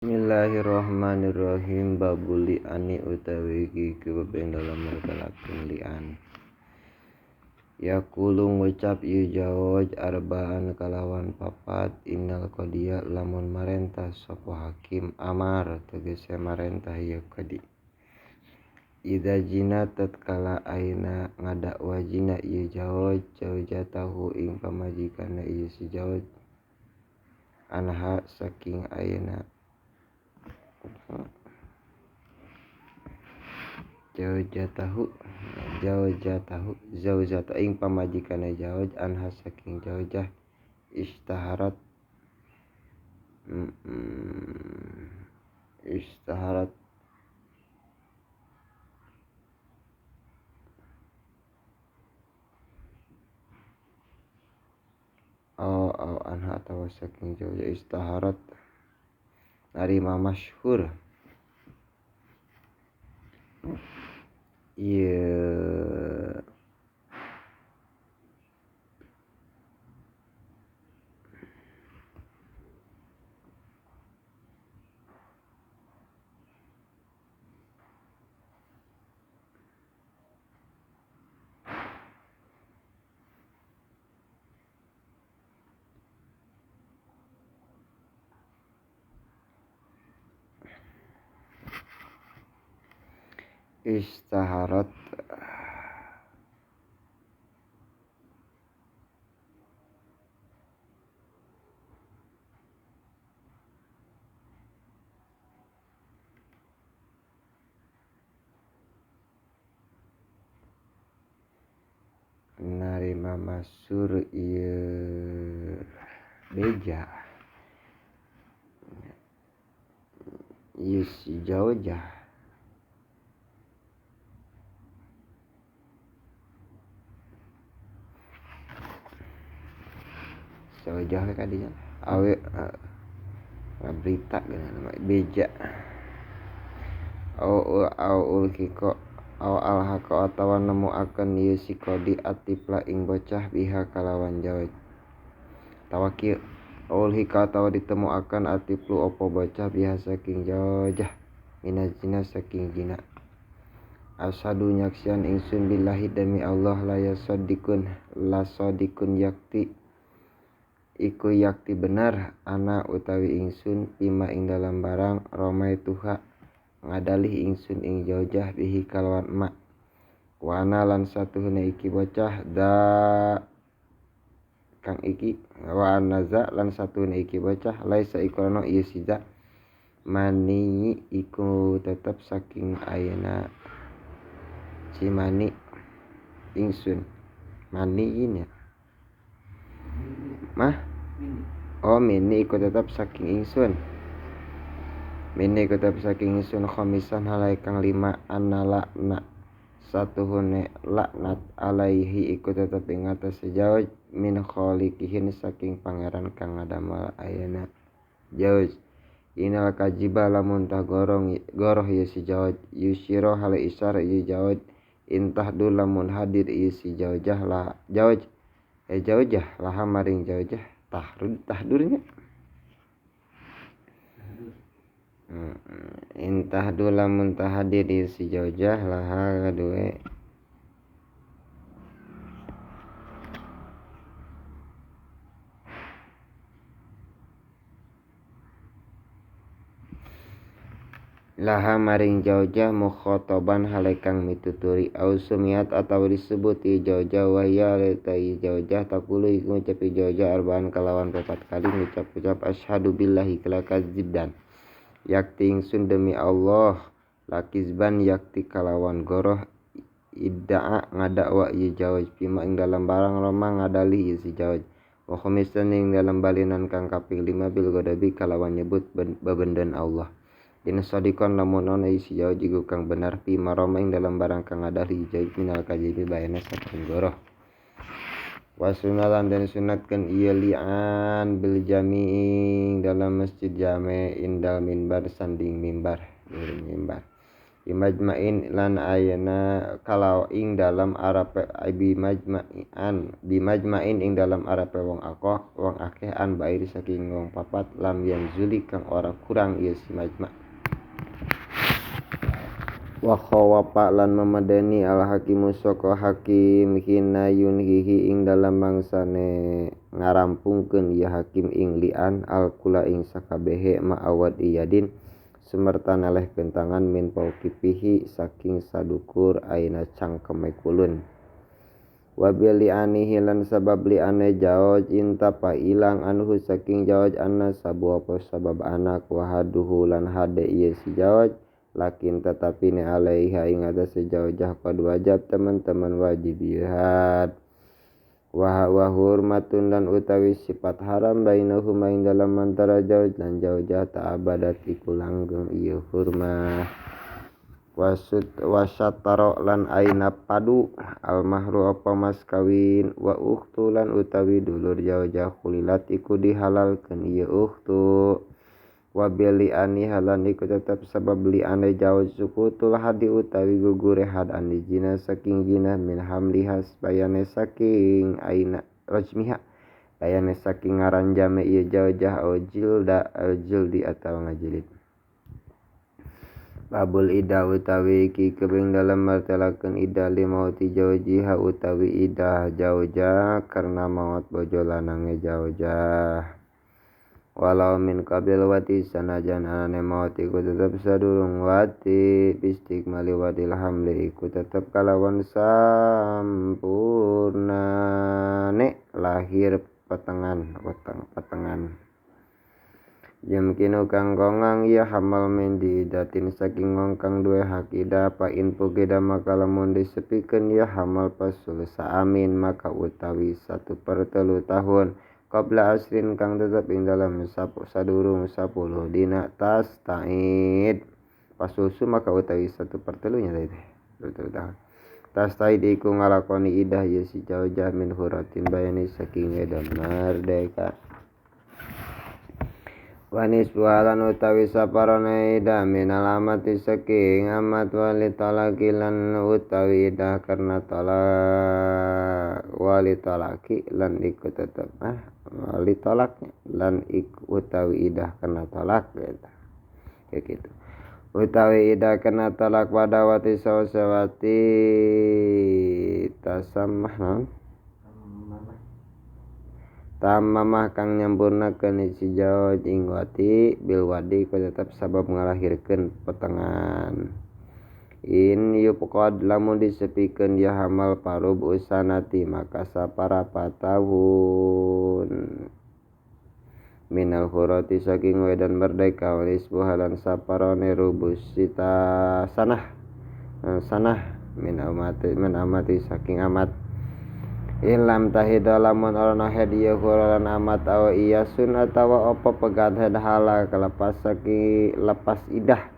Bismillahirrahmanirrahim. Babul li'ani utawi iki bab ing dalem mertelaken li'an. Yaqulu ngucap ieu jawaj arba'an kalawan papat innal qadiya lamun marentah sapa hakim amar tegese marentah ieu qadi. Idza jina tatkala aina ngadakwa jina ieu jawaj jaujatahu ing pamajikanna ieu si jawaj anha saking aina jaujatahu jaujatahu zaujata ing pamajikane jauj anha saking jaujah istaharat istaharat au anha atawa saking jaujah istaharat narima masyhur ieu istaharat narima masur ieu beja ieu si jaujah jaujah kadinya awe berita geuna beja au au ulhiko au alhaqo atawa nemuakeun ieu si qadi atipla ing bocah biha kalawan jauj tawa kieu ulhika atawa ditemuakeun atiplu opo bocah biha saking jaujah minazina saking zina. Asyhadu nyaksian ingsun billahi demi Allah la yasaddiqun la sadiqun yakti iku yakti benar ana utawi ingsun bima ing dalam barang romai tuha ngadalih ingsun ing jaujah bihi kalawan emak wa ana lan satuhuna iki bocah da kang iki wa ana za lan satuhuna iki bocah laisa iku ana ieu siza mani iku tetep saking ayeuna cimani ingsun mani ya mah oh mini iku tetep saking ingsun mini iku tetep saking ingsun khamisan halai kang lima anna lakna satuhune laknat alaihi iku tetep ing atase jauj min khaliqihin saking pangeran kang ngadamel ayeuna jauj. Inal kajiba lamun tah gorong goroh ieu si jauj yusiro hale isar ieu jauj intah dul lamun hadir ieu si jaujah la jauj jaujah laha maring jaujah tahrud tahdurnya intah dul lamun tahadir ieu si jaujah laha kadue laha maring jaujah mukhotoban halekang mituturi au sumiat atawa disebut ieu jaujah wa ya tai jaujah taqulu iku ngucap jaujah arba'an kalawan papat kali ngucap-ucap asyhadu billahi lakazibdan yakti ingsun demi Allah lakizban yakti kalawan goroh idda'a ngadakwa ieu jauj bima ing dalam barang roma ngadalih ieu si jauj wa khamisan ing dalam balinan kang kaping 5 bil ghadabi kalawan nyebut bebenden Allah. In sadiqon lamun ana isi jauh iku kang bener fi maroma ing dalam barang kang ngadalih jauh minal kajibi bayana saking goroh. Wasunalan dan sunatkeun ieu li'an bil jami'i dalam masjid jame indal minbar sanding mimbar mimbar. Bimajma'in lan ayana kalau ing dalam arape bimajma'in bimajma'in ing dalam arape wong akoh wong akeh an bair saking wong papat lam yanzuli kang ora kurang ieu si majma'. Wa khawafa lan memedeni al hakimu saka hakim hina yunhihi ing dalam mangsane ngarampungkeun ieu hakim ing lian al kula ing sakabehe ma'awad iyadin sumerta nalehkeun tangan min pauqifihi saking sadukur aina cangkeme kulun. Wa bil li'anihi lan sabab li'ane jauj intapa ilang anhu saking jauj anna sabu apa sabab anak wa haduhu lan hade ieu si jauj lakin tetapi ni alaiha ing atase jaujah qad wajab teman-teman wajib had wa hurmatun dan utawi sifat haram bainahuma ing dalam antara jauj lan jaujah ta'abadat iku langgeng ieu hurmah. Wasataro lan aina padu al mahru apa mas kawin wa ukhtu lan utawi dulur jaujah khulilat iku dihalalkeun ieu ukhtu. Wa bil li'ani halan iku tetep sabab li'ane jauh sukutul hadi utawi gugure had andi jina saking jina min hamliha bayane saking aina rajmiha bayane saking ngaranjame ieu jaujah au jilda au jildi atawa ngajilid. Babul idah utawi iki kebing dalam martelakeun idah limauti jaujiha utawi idah jaujah karena maut bojo lanange jaujah. Walau min qabil wati sanajan anane maut iku tetep sadurung wati bistikmali wadil hamli iku tetep kalawan sampurnane lahir petengan weteng petengan. Yumkinu kang gongang ya hamal min diidatin saking wong kang duwe hak ida pa in pugida maka lamun disepikeun ya hamal pasul saamin maka utawi 1/3 tahun qabla asrin kang tetep ing dalam sadurung 10 dina tas taid pasusu maka utawi 1/3 nya tadi 3 tahun tas taid iku ngalakoni idah ye si jaujah min huratin bayani saking wedon merdeka. Wanis bualan utawi saparone idah minal amati saking amat wali talaki lan utawi idah karena talak wali talaki lan iku tetep wali talak lan iku utawi idah karena talak gitu. Kayak gitu. Utawi idah karena talak pada wati sawsawati tasammah non tamamah kang nyampurnakeun si jauj ing wati bil wadi ku tetep sabab ngalahirkeun petengan. In yupqad lamun disepikeun ya hamal parub usanati maka saparapat tahun minal hurati saking wedan merdeka walis buhalan saparone rubus sita sanah sanah min amati saking amat. Ilam tahida lamun ora haid ieu huralan amat aw iyasun atawa apa pegat haid hala kelepas saki lepas idah.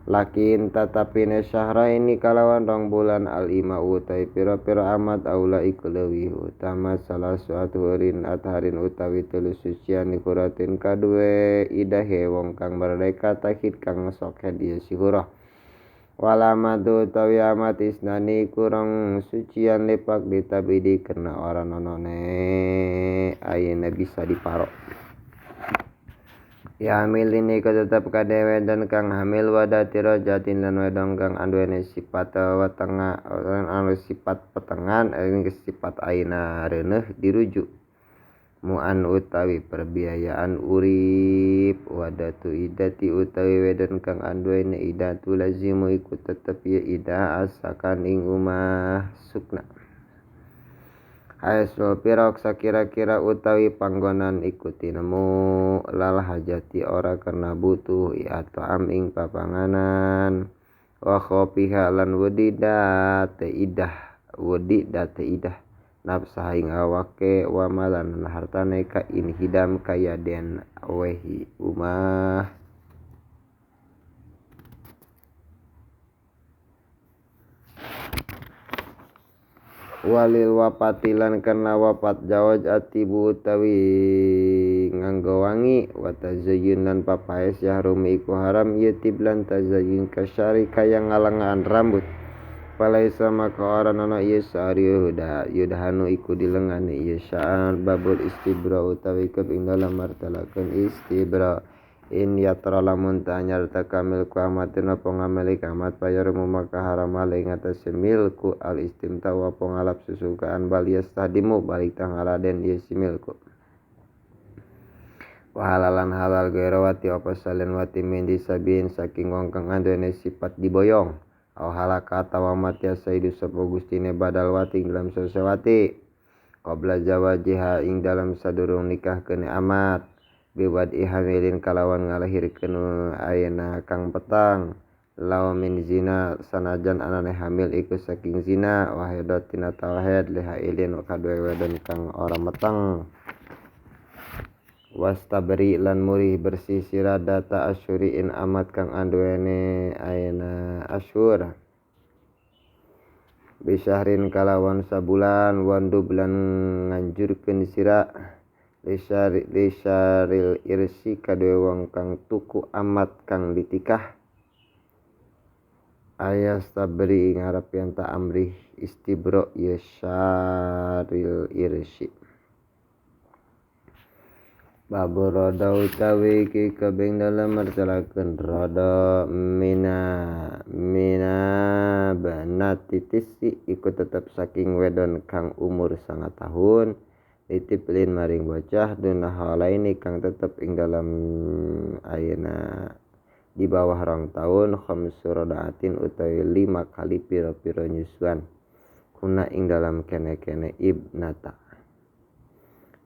Lakin tatapine syahraini kalawan rong bulan al ima utai pira-pira amat aula iku leuwih utama salah suatu harin atharin utawi telu sucian huratin kadue idahe wong kang merdeka tahid kang sok haid ieu si hurah. Walamatu utawi amat isnani kurang sucian lepak ditabidi karena orang nonone ayeuna bisa diparo. Ya hamil ini tetep kadewe dan kang hamil wadati rojatin lan wedong kang anduene sifat wetengah anu sifat petengan sifat ayeuna reuneuh dirujuk mu'an utawi perbiayaan urip wadatu idati utawi wedon kang anduene idatu lazimu iku tetep ye idah asakan ing umah sukna. Haesul pirok sakira-kira utawi panggonan iku tinemu lal hajati ora karena butuh atau am ing papanganan wa khofiha lan wedi date idah wedi date idah nafsah ing awake wa malan hartane ka inhidam kaya den wehi umah. Walil wapati lan karena wafat jawaj atibu utawi utawi nganggo wangi wa tazayyun lan papaes yahrumi iku haram ieu tiblan tazayyun kasyari kaya ngalengaan rambut palaisa maka ora ana ieu sya'ri yudhanu iku dilengani ieu sya'ar babul istibra utawi kep ing dalem martelakeun istibra in yatra lamun ta nyarta kamil ku amatin apa ngamilik amat payarumu maka haram ale ing atase milku al istimta wa pangalap susukaan bal yastahdimu balik tang ngaladen ieu si milku wa halalan halal gairawati apa salen wati min disabin saking wong kang anduweni sifat diboyong aw halaka atawa mati saidu sapa gustine badal wati ing dalam sesewati qabla zawajiha ing dalam sadurung nikah keune amat biwadi hamilin kalawan ngalahirkeun ayeuna kang petang law min zina sanajan anane hamil iku saking zina wahidatin atawa haid lihailin kadue wedon kang ora meteng wastabri lan murih bersih sira data asyuriin amat kang anduwene ayeuna asyur bisyahrin kalawan sabulan wandub lan nganjurkeun sira lisyaril irsi kadue wong kang tuku amat kang ditikah ayas tabri ngarep yen ta amrih istibro ye syaril irsi babu roda utawi iki kabeng dalem martelakeun roda mina banatitisi iku tetep saking wedon kang umur 9 tahun ditiplin maring bocah duna halaini kang tetep ing dalam ayeuna di bawah 2 tahun khamsu rodaatin utawi 5 kali pira-pira nyusuan kuna ing dalam kene-kene ibnata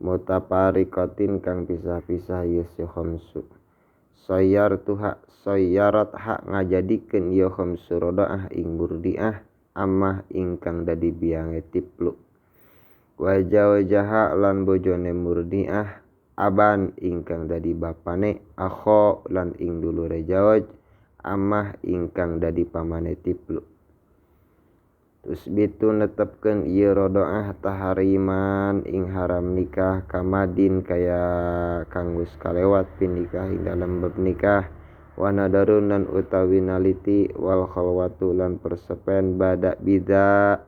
mutaparikotin kang pisah-pisah ieu si khamsu sayyartuha sayyarat hak ngajadikeun ieu khamsu rodaah ing murdiah amah ingkang dadi biange tiplu wajah-wajaha lan bojone murdiah aban ingkang dadi bapane akho lan ing dulure jawaj amah ingkang dadi pamane tiplu tusbitu netepkeun ieu rodoah tahariman ing haram nikah kamadin kaya kang geus kalewat pinikah ing dalem bab nikah wa nadarun lan utawi naliti wal khalwatu lan persepen bada bida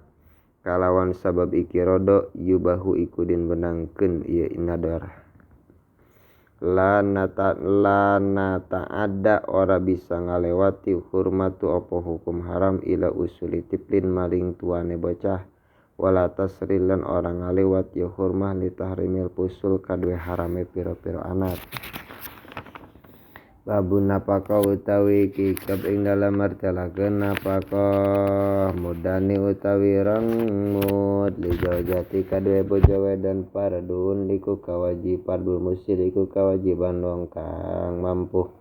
kalawan sabab iki rodo yubahu iku den benangkeun ieu nadar la nata ada ora bisa ngalewati hurmatu apa hukum haram ila usuli tiplin maring tuane bocah wala tasril lan ora ngalewat ya hurmah li tahrimil pusul kadue harame pira-pira anak babun napakah utawi kikab ing dalam martelakeun napakah mudani utawi rengmut li jaujati kadue bojo wedon pardun iku kawajib pardul musir iku kewajiban wong kang mampu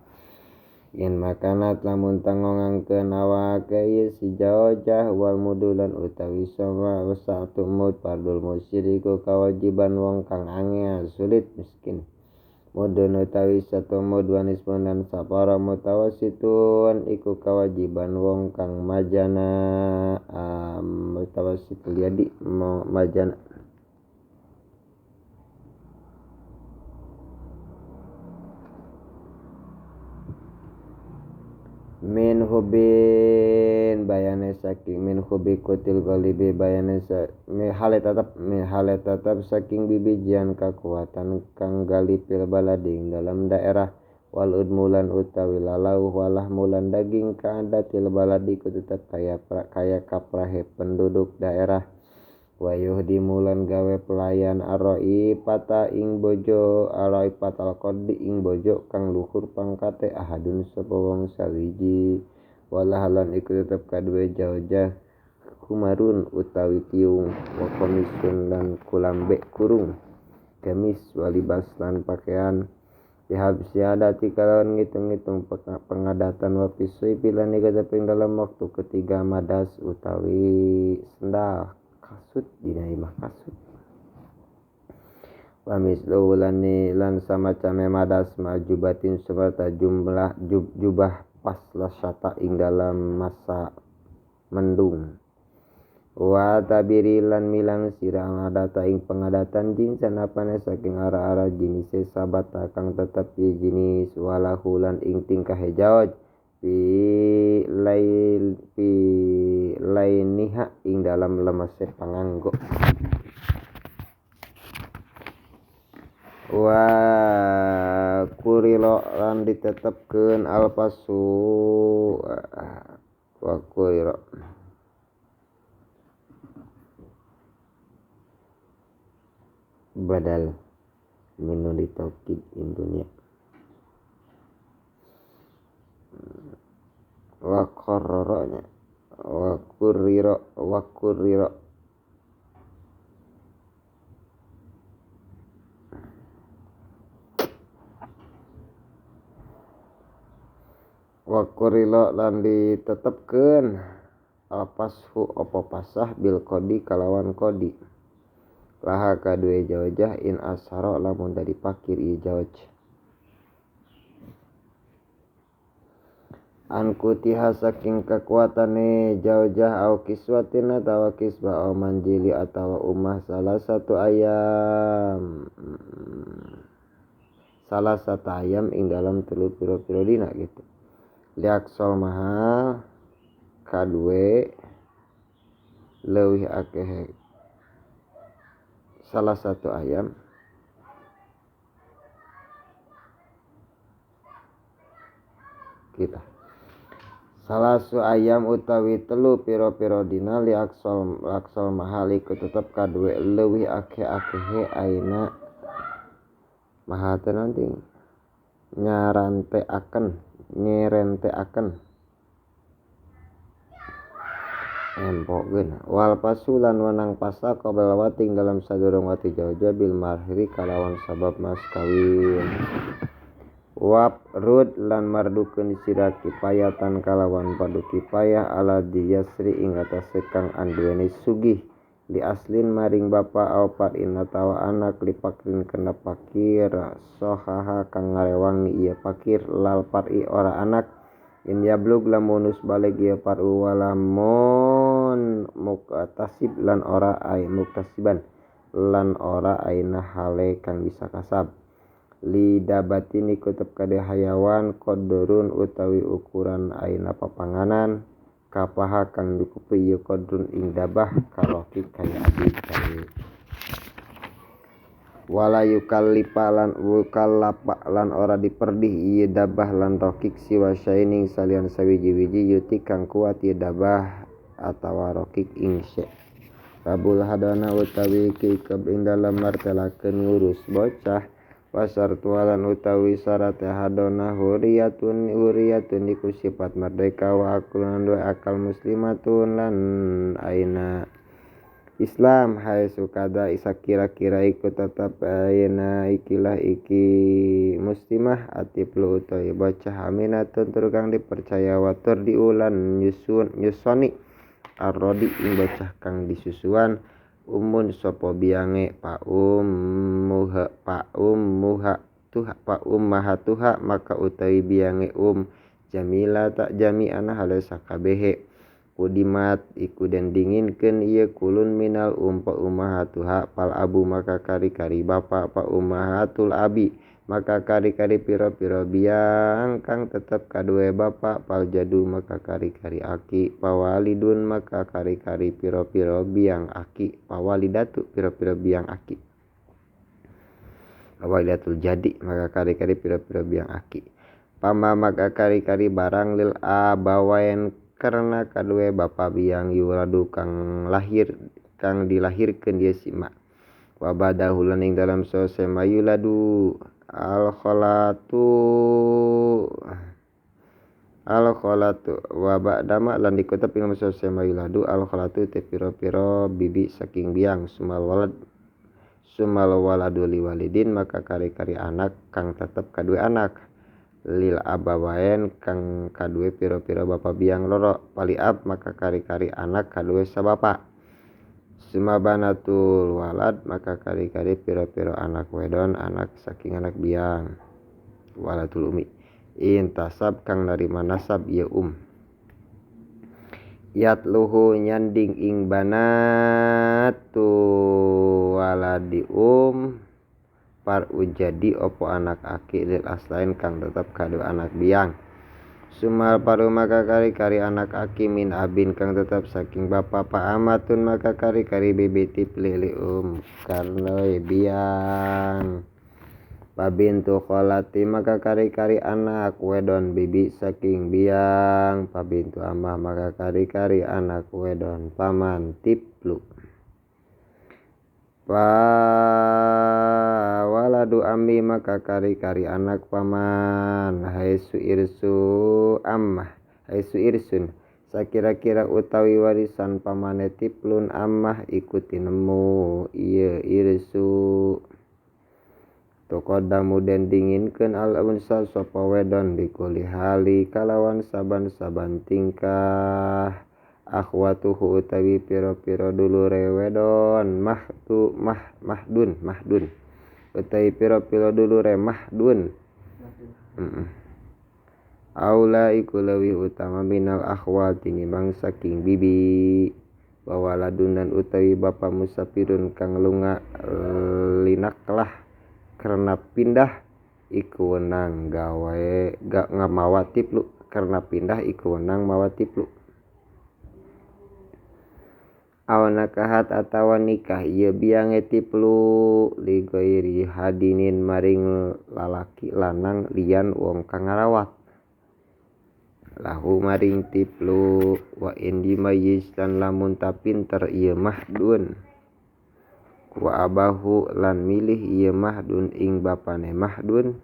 yen makanat lamun tangongangkeun awake ieu si jaujah wal mudulan utawi sama satu mud pardul musir iku kewajiban wong kang angel sulit miskin mudun utawi satu mud wanismun lan sapara mutawasitun iku kewajiban wong kang majana mutawasitul yadi majana min hubin bayane saking min hubi kutil golibi bayane hale tetap saking bibijian kakuatan kang galipil balading dalam daerah wal udmulan utawi lalauh walah mulan daging kaadatil baladi ku tetep kaya kaprahe penduduk daerah wayuh dimulan gawe pelayan aroi pata ing bojo aroi patal qaddi ing bojo kang luhur pangkate ahadun sapa wong sawiji walahalan iku tetep kadue jaujah kumarun utawi tiung wa komisun lan kulambe kurung gamis walibas lan pakaian bihabsiadati kalawan ngitung-ngitung pengadatan wa pisui bilan iku tetep ing dalam waktu ketiga madas utawi sendal kasut dina imah kasut wa mislu lan samacame madas majubatin serta jumlah jubah pas lasyata ing dalam masa mendung Wa tabiri lan milang sira ngadata ing pengadatan jinsan apane saking ara-ara jinise sabata kang tetep ieu jinis walahulan ing tingkahe jaoj fi lail fi lainiha ing dalam lemase panganggo. Wa kurilo lan ditetepkeun alpasu wa kurilo badal minun ditaukid in dunya wa qarraranya wa kuriro wa kuriro wa kurilo lan ditetepkeun alpashu apa pasah bil qadi kalawan qadi laha kadue jaujah in ashara lamun dadi pakir ieu jauj an kutiha saking kekuatane jaujah au kiswatin atawa kiswa au manjili atawa umah salah satu ayam salah satu ayam ing dalam telu piro-piro dina gitu liak sol mahal kadue leuwih akeh salah satu ayam kita salah satu ayam utawi telu piro-piro dina li aksol aksol mahal iku tetep kadue leuwih akeh-akehe aina mahal teh nanti nyaranteaken nyerenteaken empokeun wal pasulan wenang pasa qabla wating dalam sadurung wati jauh-jauh bil marhiri kalawan sabab mas kawin wab rud lan mardukeun sira kipayatan kalawan padu kipayah ala diyasri ing atase kang anduweni sugih li aslin maring bapa au parin atawa anak li pakrin kena pakir sohaha kang ngarewangi ieu pakir lal pari ora anak in yablug lamunus balik ieu paru walamun muktasib lan ora ai muktasiban lan ora aina hale kang bisa kasab lidabatin iku tetep kade hayawan qadrun utawi ukuran aina papanganan kapaha kang nyukupi ieu qadrun ing dabah karoki kaya abdi kaya wala yukallipa lan wukallapa lan ora diperdih ieu dabah lan rokik siwa syaining salian sawiji-wiji yuti kang kuat ieu dabah atawa rokik ing syai babul hadana utawi kikeb ing dalem martelakeun ngurus bocah wasartualan utawi syarat hadona huriyatun huriyatun iku sifat merdeka wa aklun duwe akal muslimatun lan aina Islam hai sukada isa kira-kira iku tetep ayeuna ikilah iki muslimah atiplu utawi bocah aminatun tur kang dipercaya watur diulan nyusun nyusoni arrodi ing bocah kang disusuan umun sapa biange pa ummuha tuha pa ummahatuha maka utawi biange jamila tak jami'an hale sakabehe kudimat iku den dinginkeun ieu kulun minal pa ummahatuha pal abu maka kari-kari bapa pa ummahatul abi maka kari-kari piro-piro biang kang tetep kadue bapa pal jadu maka kari-kari aki pawalidun maka kari-kari piro-piro biang aki pawalidatu piro-piro biang aki pawalidatul jadi maka kari-kari piro-piro biang aki pama maka kari-kari barang lil abawain karena kadue bapa biang yuradu kang lahir kang dilahirkeun ieu si ma wa badahulan ing dalam sose mayuladu al khalatu wa ba'dama lan dikutep ing dalam sose mayuladu al khalatu te piro-piro bibi saking biang sumal walad sumal waladu liwalidin maka kari-kari anak kang tetep kadue anak lil abawaen kang kadue piro-piro bapa biang loro paliab maka kari-kari anak kadue sabapa sumabanatul walad maka kari-kari piro-piro anak wedon anak saking anak biang waladul umi intasab kang narima nasab ieu Yatluhu nyanding ing banatu waladi paru jadi opo anak aki lil aslain kang tetep kadu anak biang. Sumal paru maka kari-kari anak aki min abin kang tetep saking bapa pa amatun maka kari-kari bibi tipli li karena biang. Pabintu kholati maka kari-kari anak wedon bibi saking biang. Pabintu amah maka kari-kari anak wedon paman tiplu. Pa waladu ammi maka kari-kari anak paman. Haisu irsu ammah haisu irsun sakira-kira utawi warisan pamane tiplun ammah iku tinemu ieu irsu. Tuqaddamu den dinginkeun al unsa sapa wedon bikuli hali kalawan saban-saban tingkah. Akhwatuhu utawi pira-pira dulure wedon mahdu mah mahdun mahdun utawi pira-pira dulure mahdun. Aula iku leuwih utama minal akhwal tinimbang saking bibi. Wawaladun dan utawi bapa musafirun kang lunga linaklah karena pindah iku wenang gawe gak ngamawa tiplu karena pindah iku wenang mawa tiplu. Aw nakahat atawa nikah ieu biange tiplu li ghairi hadinin maring lalaki lanang lian wong kang ngarawat lahu maring tiplu. Wa in dimayyiz lan lamun ta pinter ieu mahdun wa abahu lan milih ieu mahdun ing bapane mahdun.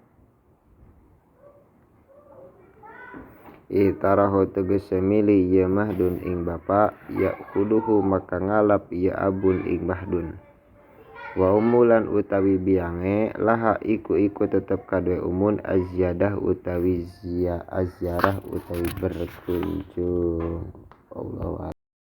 Itarahu tegese milih ieu mahdun ing bapa ya kuduhu maka ngalap ieu abun ing mahdun. Wa umulan utawi biange laha iku iku tetep kadue umun azyadah utawi azyarah utawi berkunjung. Allahu a'lam.